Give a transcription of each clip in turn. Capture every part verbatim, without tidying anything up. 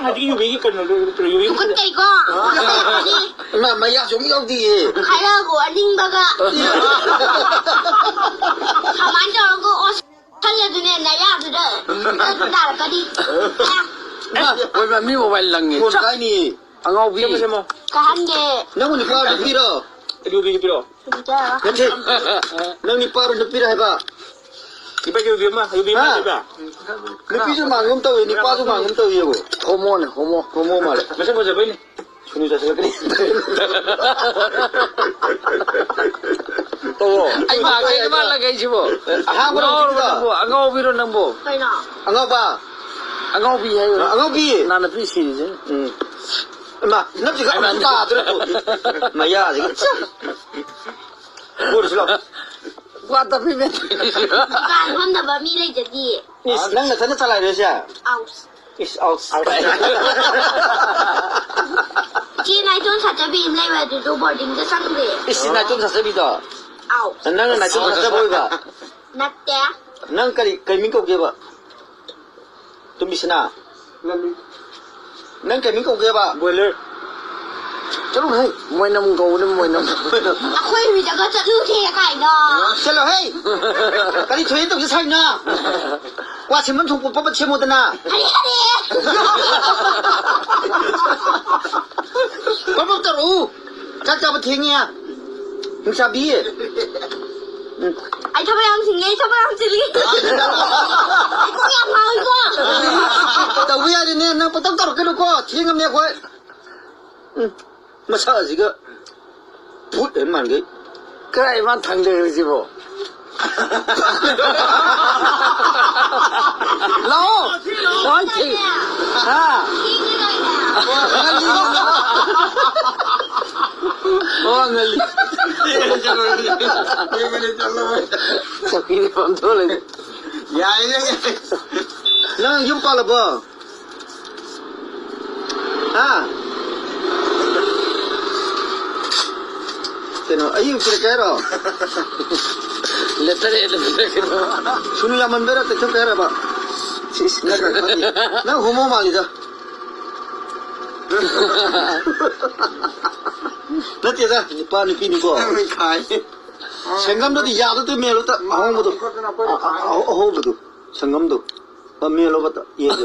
ꯍꯧꯖꯤꯛ ꯌꯨꯕꯤꯒꯤ ꯀꯩꯅꯣꯗꯣ, ꯌꯨꯕꯤ ꯇꯨꯀꯠꯆꯩꯀꯣ꯫ ꯏꯃꯥ, ꯃꯌꯥꯁꯨ ꯑꯃꯨꯛ ꯌꯥꯎꯗꯤꯌꯦ꯫ ꯈꯥꯏꯔꯛꯑꯒ ꯑꯅꯤꯡꯕꯒ꯫ ꯀꯃꯥꯏꯅ ꯇꯧꯔꯒ ꯑꯣꯁ ꯈꯜꯂꯗꯨꯅꯦ ꯅꯌꯥꯗꯨꯗ ꯇꯥꯔꯛꯀꯅꯤ꯫ ꯏꯃꯥ, ꯑꯣꯏꯃ, ꯃꯤ ꯃꯣꯕꯥꯏꯜ ꯂꯪꯉꯦ꯫ ꯐꯣꯟ ꯀꯥꯏꯅꯤ꯫ ꯑꯉꯥꯎꯕꯤ꯫ ꯁꯦꯝꯃꯣ, ꯁꯦꯝꯃꯣ꯫ ꯀꯥꯍꯟꯒꯦ꯫ ꯅꯪꯕꯨ ꯅꯨꯄꯥꯔꯣ ꯅꯨꯄꯤꯔꯣ? ꯌꯨꯕꯤꯒꯤ ꯄꯤꯔꯛꯑꯣ꯫ ꯅꯠꯇꯦ꯫ ꯅꯪ ꯅꯨꯄꯥꯔꯣ ꯅꯨꯄꯤꯔꯣ ꯍꯥꯏꯕ? ꯏꯕꯥ, ꯌꯨꯕꯤ ꯑꯃ, ꯌꯨꯕꯤ ꯑꯃ ꯍꯥ? ꯂꯩꯕ? ꯅꯨꯄꯤꯁꯨ ꯃꯥꯟꯒꯨꯝ ꯇꯧꯏ, ꯅꯨꯄꯥꯁꯨ ꯃꯥꯟꯒꯨꯝ ꯇꯧꯏ, ꯌꯦꯡꯉꯣ꯫ ꯍꯣꯃꯣꯅꯦ, ꯍꯣꯃꯣ꯫ ꯍꯣꯃꯣ ꯃꯥꯜꯂꯦ꯫ ꯃꯁꯛ ꯐꯖꯕꯩꯅꯦ꯫ ꯁꯨꯅꯨ ꯆꯥꯁꯤꯜꯂꯛꯀꯅꯤ꯫ ꯇꯧꯔꯣ꯫ ꯑꯩ ꯃꯥꯟꯒꯩ ꯃꯥꯜꯂꯒ ꯑꯩꯁꯤꯕꯣ꯫ ꯑꯍꯥꯟꯕ ꯉꯥꯎꯔꯕ ꯅꯨꯄꯤꯗꯣ꯫ ꯅꯪꯕꯣ? ꯑꯉꯥꯎꯕꯤꯔꯣ ꯅꯪꯕꯣ? ꯀꯩꯅꯣ? ꯑꯉꯥꯎꯕ꯫ ꯑꯉꯥꯎꯕꯤ ꯍꯥꯏꯌꯣ꯫ ꯑꯉꯥꯎꯕꯤ꯫ ꯅꯅꯥꯎꯅꯨꯄꯤ ꯁꯤꯔꯤꯁꯦ꯫ ꯎꯝ꯫ ꯏꯃꯥ, ꯅꯞꯁꯤ ꯈꯔ ꯍꯥꯏꯃꯟꯗꯦ꯫ ꯇꯥꯗ꯭ꯔꯣ ꯇꯨ? ꯃꯌꯥꯁꯤꯒ꯫ ꯆꯠ꯫ ꯄꯨꯔꯁꯤ ꯂꯥꯎ꯫ ꯋꯥ ꯇꯞꯄꯤꯃꯦ꯫ ꯗꯨꯀꯥꯟ ꯐꯝꯅꯕ ꯃꯤ ꯂꯩꯖꯗꯤꯌꯦ꯫ ꯏꯁ, ꯅꯪ ꯅꯊꯟꯗ ꯆꯂꯥꯏꯔꯣ ꯁꯦ? ꯑꯥꯎꯁ꯫ ꯏꯁ, ꯑꯥꯎꯁ꯫ ꯏꯆꯦ ꯅꯥꯏꯇꯣꯝ ꯁꯥꯠꯆꯕꯤ ꯑꯃ ꯂꯩꯕ ꯑꯗꯨꯗꯣ ꯕꯣꯔꯗꯤꯡꯗ ꯆꯪꯈ꯭ꯔꯦ꯫ ꯏꯁ, ꯅꯥꯏꯇꯣꯝ ꯁꯥꯠꯆꯕꯤꯗꯣ? ꯑꯥꯎ꯫ ꯅꯪꯅ ꯅꯥꯏꯇꯣꯝ ꯁꯥꯠꯆꯕ ꯑꯣꯏꯕ? ꯅꯠꯇꯦ꯫ ꯅꯪ ꯀꯔꯤ, ꯀꯔꯤ ꯃꯤꯡ ꯀꯧꯒꯦꯕ? ꯇꯨꯝꯕꯤꯁꯅꯥ꯫ ꯅꯪ ꯀꯩ ꯃꯤꯡ ꯀꯧꯒꯦꯕ? ꯕꯣꯏꯂꯔ꯫ ꯆꯠꯂꯨꯍꯦ, ꯃꯣꯏꯅꯝ ꯀꯧꯕꯅꯦ, ꯃꯣꯏꯅꯝ꯫ ꯑꯩꯈꯣꯏ ꯍꯨꯏꯗꯒ ꯆꯠꯂꯨꯁꯦ ꯀꯥꯏꯅ꯫ ꯆꯠꯂꯣꯍꯦ! ꯀꯔꯤ ꯊꯣꯏꯅ ꯇꯧꯁꯦ ꯁꯥꯏꯅꯣ? ꯀ꯭ꯋꯥ ꯁꯦꯝꯐꯝ ꯊꯣꯛꯄ ꯄꯠ ꯄꯠ ꯁꯦꯝꯃꯣꯗꯅ꯫ ꯍꯔꯦ, ꯍꯔꯦ! ꯄꯠ ꯄꯠ ꯇꯧꯔꯛꯎ꯫ ꯆꯥꯛ ꯆꯥꯕ ꯊꯦꯡꯉꯦ꯫ ꯅꯨꯡꯁꯥꯕꯤ꯫ ꯎꯝ꯫ ꯑꯩ ꯊꯕꯛ ꯌꯥꯝ ꯆꯤꯜꯂꯤ, ꯑꯩ ꯊꯕꯛ ꯌꯥꯝ ꯆꯤꯜꯂꯤ꯫ ꯑꯩ ꯀꯣꯛ ꯌꯥꯝ ꯉꯥꯎꯏꯀꯣ꯫ ꯇꯧꯕ ꯌꯥꯔꯦꯅꯦ, ꯅꯪ ꯄꯪꯇꯧ ꯇꯧꯔꯛꯀꯅꯨꯀꯣ, ꯊꯦꯡꯉꯝꯅꯦ ꯑꯩꯈꯣꯏ꯫ ꯎꯝ, ꯃꯁꯛ ꯑꯁꯤꯒ ꯚꯨꯠ ꯍꯦꯛ ꯃꯥꯟꯈꯩ꯫ ꯀꯗꯥꯏ ꯃꯥ ꯊꯥꯡꯗꯔꯤꯁꯤꯕꯣ? ꯂꯥꯛꯑꯣ! ꯂꯥꯛꯑꯣ, ꯊꯤ-, ꯍꯥ? ꯉꯜꯂꯤ, ꯉꯜꯂꯤ꯫ ꯑꯣ, ꯉꯜꯂꯤ꯫ ꯆꯧꯀꯤꯗ ꯐꯝꯊꯣꯛ ꯂꯩ꯫ ꯌꯥꯏꯌꯦ, ꯌꯥꯏꯌꯦ꯫ ꯅꯪ ꯌꯨꯝ ꯄꯥꯜꯂꯕꯣ? ꯍꯥ? ꯀꯩꯅꯣ, ꯑꯩ ꯄꯤꯔꯛꯀꯦ ꯍꯥꯏꯔꯣ? ꯂꯦꯇꯔ ꯍꯦꯟꯅ ꯄꯤꯔꯛꯀꯅꯣ꯫ ꯁꯨꯅꯨ ꯌꯥꯝꯃꯟꯕꯩꯔꯥ ꯇꯦꯛꯊꯣꯛꯀꯦ ꯍꯥꯏꯔꯕ? ꯁꯤꯁ, ꯅꯪ ꯀꯩꯅꯣ ꯈꯪꯗꯦ꯫ ꯅꯪ ꯍꯣꯃꯣ ꯃꯥꯜꯂꯤꯗ꯫ ꯅꯠꯇꯦꯗ, ꯅꯨꯄꯥ ꯅꯨꯄꯤꯅꯤꯀꯣ꯫ ꯈꯥꯏ꯫ ꯁꯪꯒꯝꯗꯨꯗꯤ ꯌꯥꯗꯨꯗꯤ ꯃꯦꯜꯂꯨ ꯇ-, ꯑꯍꯣꯡꯕꯗꯣ꯫ ꯑ-, ꯑ-, ꯑ-, ꯑꯍꯣꯡꯕꯗꯣ꯫ ꯁꯪꯒꯝꯗꯣ꯫ ꯑ, ꯃꯦꯜꯂꯣꯕ ꯇ-, ꯌꯦꯟꯗꯣ꯫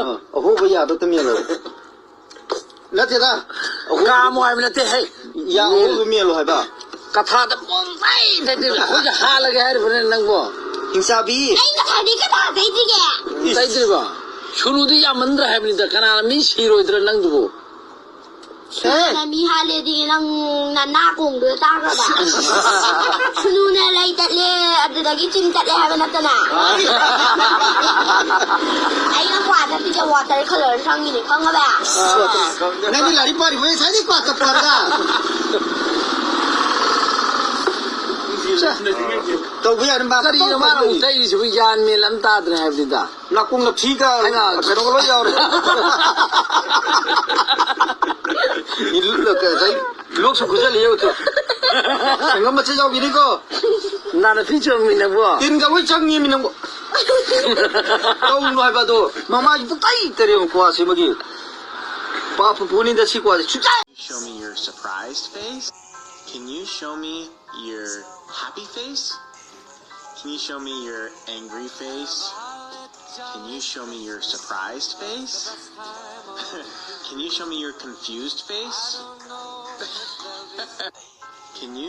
ꯑ, ꯑꯍꯣꯡꯕ ꯌꯥꯗꯨꯗꯤ ꯃꯦꯜꯂꯣ꯫ ꯅꯠꯇꯦꯗ꯫ ꯑꯍꯣꯡꯕ ꯀꯥꯃꯣ ꯍꯥꯏꯕ ꯅꯠꯇꯦ, ꯍꯦ꯫ ꯌꯥ ꯑꯍꯣꯡꯕ ꯃꯦꯜꯂꯣ ꯍꯥꯏꯕ꯫ ꯀꯊꯥꯗ ꯄꯣꯝ ꯇꯩ ꯇꯩꯗꯣꯏꯕ꯫ ꯑꯩꯈꯣꯏꯁꯦ ꯍꯥꯠꯂꯒꯦ ꯍꯥꯏꯔꯤꯕꯅꯦ ꯅꯪꯕꯣ꯫ ꯍꯤꯡꯆꯥꯕꯤ꯫ ꯑꯩ ꯉꯁꯥꯏꯗꯩ ꯀꯊꯥ ꯇꯩꯗ꯭ꯔꯤꯒꯦ꯫ ꯏꯁ꯫ ꯇꯩꯗ꯭ꯔꯤꯕꯣ? ꯁꯨꯅꯨꯗꯤ ꯌꯥꯝꯃꯟꯗ꯭ꯔꯥ ꯍꯥꯏꯕꯅꯤꯗ, ꯀꯅꯥꯅ ꯃꯤ ꯁꯤꯔꯣꯏꯗ꯭ꯔꯥ ꯅꯪꯗꯨꯕꯨ? ꯁꯨꯅꯨꯅ ꯃꯤ ꯍꯥꯠꯂꯦꯗꯤ ꯅꯪ ꯅꯅꯥ ꯀꯣꯡꯗꯣ ꯇꯥꯈ꯭ꯔꯕ? ꯁꯨꯅꯨꯅ ꯂꯩ ꯇꯠꯂꯦ, ꯑꯗꯨꯗꯒꯤ ꯆꯤꯟ ꯇꯠꯂꯦ ꯍꯥꯏꯕ ꯅꯠꯇꯅ? ꯑꯩꯅ ꯀ꯭ꯋꯥ ꯊꯛꯄꯤꯁꯦ water colour ꯁꯪꯉꯤꯅꯦ, ꯈꯪꯉꯕ? ꯅꯪꯗꯤ ꯂꯥꯏꯔꯤꯛ ꯄꯥꯔꯤꯕ ꯉꯁꯥꯏꯗꯩ ꯀ꯭ꯋꯥ ꯇꯞꯄꯔꯒ꯫ ꯇꯧꯕ ꯌꯥꯔꯦ, ꯃꯥ ꯀꯔꯤꯅꯣ ꯃꯥꯅ ꯑꯃꯨꯛ ꯇꯧꯕ ꯇꯩꯔꯤꯁꯤꯕꯨ? ꯒ꯭ꯌꯥꯟ ꯃꯦꯟ ꯑꯃ ꯇꯥꯗ꯭ꯔꯦ ꯍꯥꯏꯕꯅꯤꯗ꯫ ꯅꯥꯀꯣꯡ ꯅꯥꯊꯤꯒ ꯍꯩꯃꯥ꯫ ꯀꯩꯅꯣꯒ ꯂꯣꯏ ꯌꯥꯎꯔꯦ꯫ ꯏꯜꯂꯨ, ꯀꯩ, ꯉꯁꯥꯏ ꯂꯣꯛꯁꯨ ꯈꯨꯖꯜꯂꯤ, ꯌꯦꯡꯉꯨ ꯇꯨ꯫ ꯁꯪꯒꯝ ꯃꯆꯦꯠ ꯌꯥꯎꯈꯤꯅꯤꯀꯣ꯫ ꯅꯥꯅ ꯐꯤ ꯆꯨꯝꯃꯤ ꯅꯪꯕꯣ꯫ ꯇꯤꯟꯒ ꯂꯣꯏ ꯆꯪꯉꯤꯃꯤ ꯅꯪꯕꯣ꯫ ꯇꯧꯅꯨ ꯍꯥꯏꯕ ꯑꯗꯣ꯫ ꯃꯃꯥꯏ ꯄꯨꯡꯇꯩ ꯇꯩꯔꯦ ꯌꯦꯡꯉꯨ ꯀ꯭ꯋꯥ ꯁꯦꯝꯕꯒꯤ꯫ ꯄꯥꯞ ꯄꯨꯄꯨꯅꯤꯗ ꯁꯤ ꯀ꯭ꯋꯥꯁꯦ ꯁꯨꯡꯆꯥꯏ꯫ Show me your surprised face. Can you show me your happy face? Can you show me your angry face? Can you show me your surprised face? Can you show me your confused face? Can you